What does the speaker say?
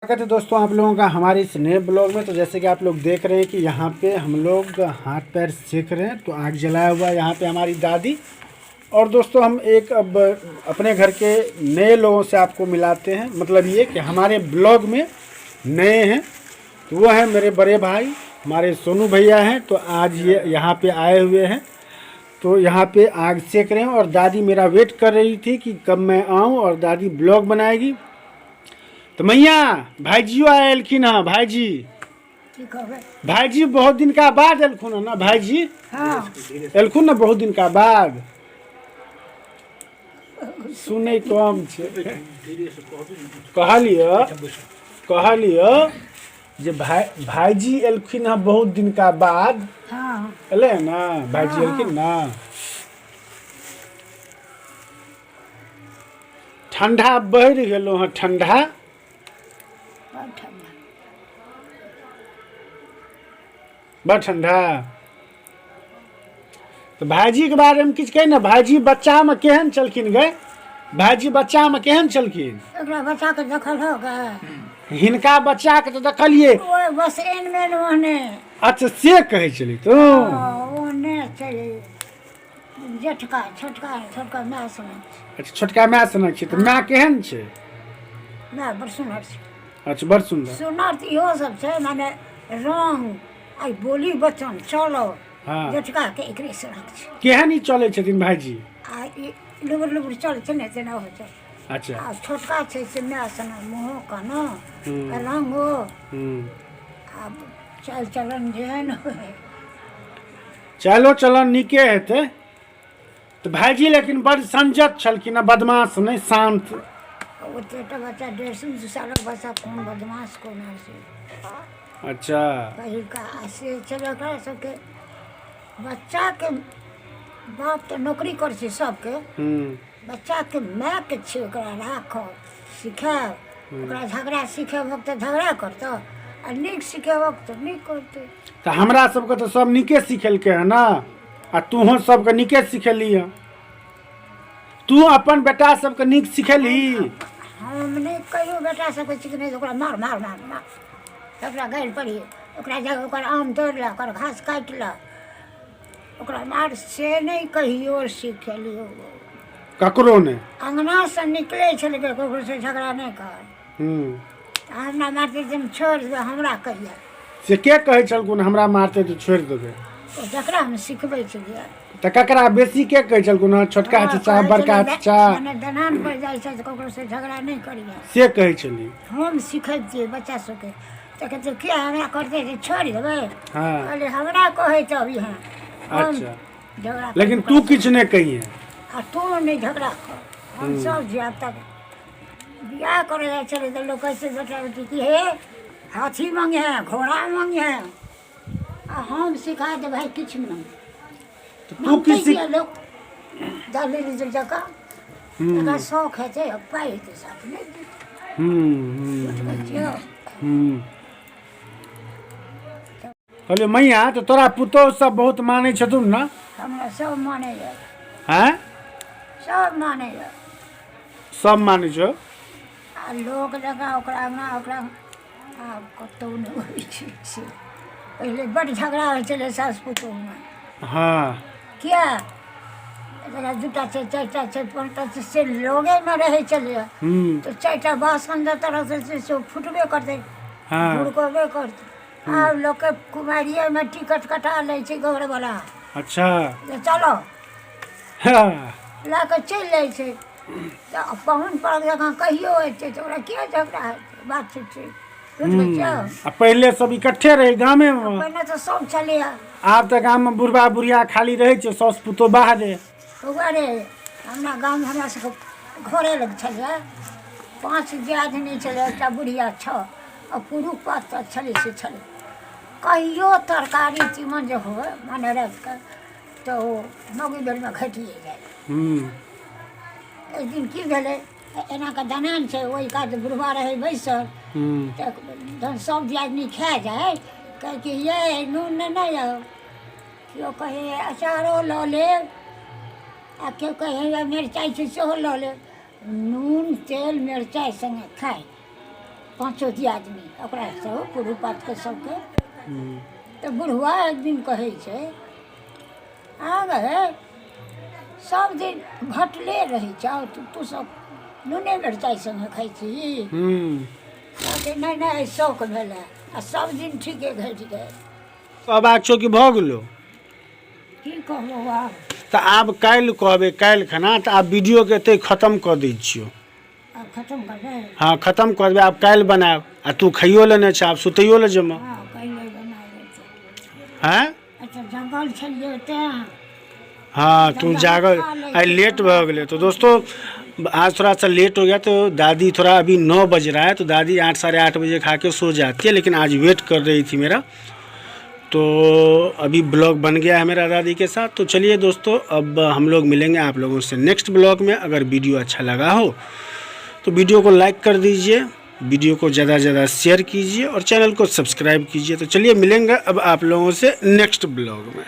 स्वागत है दोस्तों आप लोगों का हमारे इस नए ब्लॉग में। तो जैसे कि आप लोग देख रहे हैं कि यहाँ पे हम लोग हाथ पैर सेक रहे हैं, तो आग जलाया हुआ है यहाँ पे हमारी दादी। और दोस्तों हम एक अब अपने घर के नए लोगों से आपको मिलाते हैं, मतलब ये कि हमारे ब्लॉग में नए हैं, तो वो हैं मेरे बड़े भाई, हमारे सोनू भैया हैं। तो आज ये यहाँ पे आए हुए हैं, तो यहाँ पे आग सेक रहे हैं और दादी मेरा वेट कर रही थी कि कब मैं आऊँ और दादी ब्लॉग बनाएगी। तो मैया भाईजियो आए एलखिन हँ। भाईजी की कहबै? भाईजी बहुत दिन का बाद एलखुन हँ ना भाईजी? हँ। एलखुन ना बहुत दिन का बाद। सुनै कम छै। कहलियो कहलियो जे भाई भाईजी एलखिन हँ बहुत दिन का बाद। हँ। एलै हँ ना भाईजी? एलखिन ना। ठंडा बढ़ि गेलो हँ ठंडा। बड़ ठंडा। बड़ ठंडा। तऽ भाईजीके बारेमे किछु कही ने। भाईजी बच्चामे केहन छलखिन गए? भाईजी बच्चामे केहन छलखिन? एकरा बच्चाके देखल हो गे? हिनका बच्चाके तऽ देखलियै। ओहि बस एन मेन ओहने। अच्छा, से कहै छली तू? ओहने छै जेठका, छोटका, छोटका माय सनक छै। अच्छा, छोटका माय सनक छै। तऽ माय केहन छै? माय बड़ सुनर छै। अच्छा, बड़ सुन्दर। सुनर तऽ इहो सब छै, माने रंग आ बोली बचन चलो। जेठका के एकरे सनक छै। केहन ई चलै छथिन भाईजी? आ ई लुबुर लुबुर चलै छै ने, तेना होइ छै। आ छोटका छै से माय सनक, मुँहो कानो रंगो आ चालि चलन जेहन होइ। चालो चलन नीके हेतै। तऽ भाईजी लेकिन बड़ संजत छलखिन हँ, बदमाश नहि, शान्त। ओतेटा बच्चा, डेढ़ सौ दू सालक बच्चा कोन बदमाश कोन से। पहिलका आ से छलै ओकरा सबके बच्चाके बाप तऽ नौकरी करै छै सबके। बच्चाके मायके छै ओकरा राखब, सिखायब। ओकरा झगड़ा सिखेबक तऽ झगड़ा करतौ आ नीक सिखेबक तऽ नीक करतै। तऽ हमरा सबके तऽ सब नीके सिखेलकै हँ ने, आ तूहो सबके नीके सिखेली हँ। तू अपन बेटा सबके नीक सिखेलही? हम नहि कहियो बेटा सबके सिखने। ओकरा मार मार मार मार, ओकरा गारि पढ़िए, ओकरा जा ओकर आम तोड़ि लए, ओकर घास काटि लए, ओकरा मार, से नहि कहियो सिखेलियौ। ककरो नहि? अङ्गनासँ निकलै छलै, ककरोसँ झगड़ा नहि कर। तऽ हमरा मारतै तऽ हम छोड़ि देबै, हमरा कहिया। से के कहै छलखुन हमरा मारतै तऽ छोड़ि देबै? ओ जकरा हम सिखबै छलियै। तऽ ककरा बेसी के कहै छलखुन हँ, छोटका चचा, बड़का चचा? मने दलान पर जाइ छै तऽ ककरोसँ झगड़ा नहि करियै। से कहै छली? हम सिखै छियै बच्चा सबके तऽ कहै छै किया हमरा करतै तऽ छोड़ि देबै। कहलियै हमरा कहै तऽ अभी हम झगड़ा। लेकिन तू किछु नहि कहिए। आ तू नहि झगड़ा कर। हम सब धियापुता बियाह करे जाइ छलै तऽ लोक कहै छै बेटा बेटी कि हे हाथी मांगे है, घोड़ा मांगे है, आ हम सिखा दे भाई किछु नहि। तऽ तू की सीख लोक दाली लीजल जकाँ एकरा शौक हेतै, पाइ हेतै, साथ नहि देतै। बुझै छियौ? कहलियौ मैया, तऽ तोरा पुतोहु सब बहुत मानै छथुन ने? हमरा सब मानैए। आँय? सब मानैए। सब मानै छौ? आ लोक जकाँ ओकरा अङ्गना ओकरा आब कतहु नहि होइ छै से। पहिले बड्ड झगड़ा होइ छलै सासु पुतोहुमे। किया एकरा दूटा छै, चारिटा छै, पाँचटा छै, से लगेमे रहै छलैए। तऽ चारिटा बासन जतऽ रहतै से फुटबे करतै, भुरकबे करतै। आब लोकके कुमारिएमे टिकट कटा लै छै घरवला। जे चलो। लए कऽ चलि जाइ छै। तऽ पाहुन परक जकाँ कहियो हेतै तऽ ओकरा किया झगड़ा हेतै? बात छै ठीक। बुझि छियौ? आ पहिले सब इकट्ठे रहै गामेमे। पहिने तऽ सब छलैए। आब तऽ गाममे बुढ़बा बुढ़िया खाली रहै छै, साउस पुतोह बाहरे। बौआ रे, हमरा गाममे हमरा सबके घरे लग छलैए पाँच दियादनी छलै, एकटा बुढ़िया छओ आ पुरुख पात तऽ छलै से छलै। कहियो तरकारी तीमन जे हुए माने रातिके तऽ ओ मौगी बेरमे घटिए जाइ। एक दिन की भेलै, एना कऽ दनान छै, ओहि कात बुढ़बा रहै बैसल। तऽ जहन सब दियादनी खा जाइ, कहै कि ये नून नेने आउ। केओ कहै अचारो लऽ लेब आ केओ कहै मिरचाइ छै सेहो लऽ लेब। नून तेल मिरचाइ सङ्गे खाइ। पाँचो दियादनी ओकरा सब पुरुष पातके सबके। तऽ बुढ़वा एक दिन कहै छै, आ गए सब दिन घटले रहै छौ, तू सब नूने मिरचाइ सङ्गे खाइ छी? कहलकै, नहि नहि, आइ शौक भेलै आ सब दिन ठीके घटि गेल। कहबाक छौ कि भऽ गेलो? की कहबौ आब। तऽ आब काल्हि कहबै, काल्हि खना। तऽ आब वीडियोके एतै खतम कऽ दै छियौ। आब खतम करबै? हँ, खतम कऽ देबै। आब काल्हि बनायब। आ तू खाइयो लेने छ, आब सुतैयो लए जेबह। हँ, काल्हि बना लेतै। आँय? अच्छा, जंगल छलियै तेँ। हाँ, तू जागल, आइ लेट भऽ गेलै। तो दोस्तों, आज थोड़ा सा लेट हो गया, तो दादी थोड़ा, अभी 9 बज रहा है, तो दादी 8, 8:30 बजे खा के सो जाती है, लेकिन आज वेट कर रही थी मेरा। तो अभी ब्लॉग बन गया है मेरा दादी के साथ। तो चलिए दोस्तों, अब हम लोग मिलेंगे आप लोगों से नेक्स्ट ब्लॉग में। अगर वीडियो अच्छा लगा हो तो वीडियो को लाइक कर दीजिए, वीडियो को ज़्यादा से ज़्यादा शेयर कीजिए और चैनल को सब्सक्राइब कीजिए। तो चलिए, मिलेंगे अब आप लोगों से नेक्स्ट ब्लॉग में।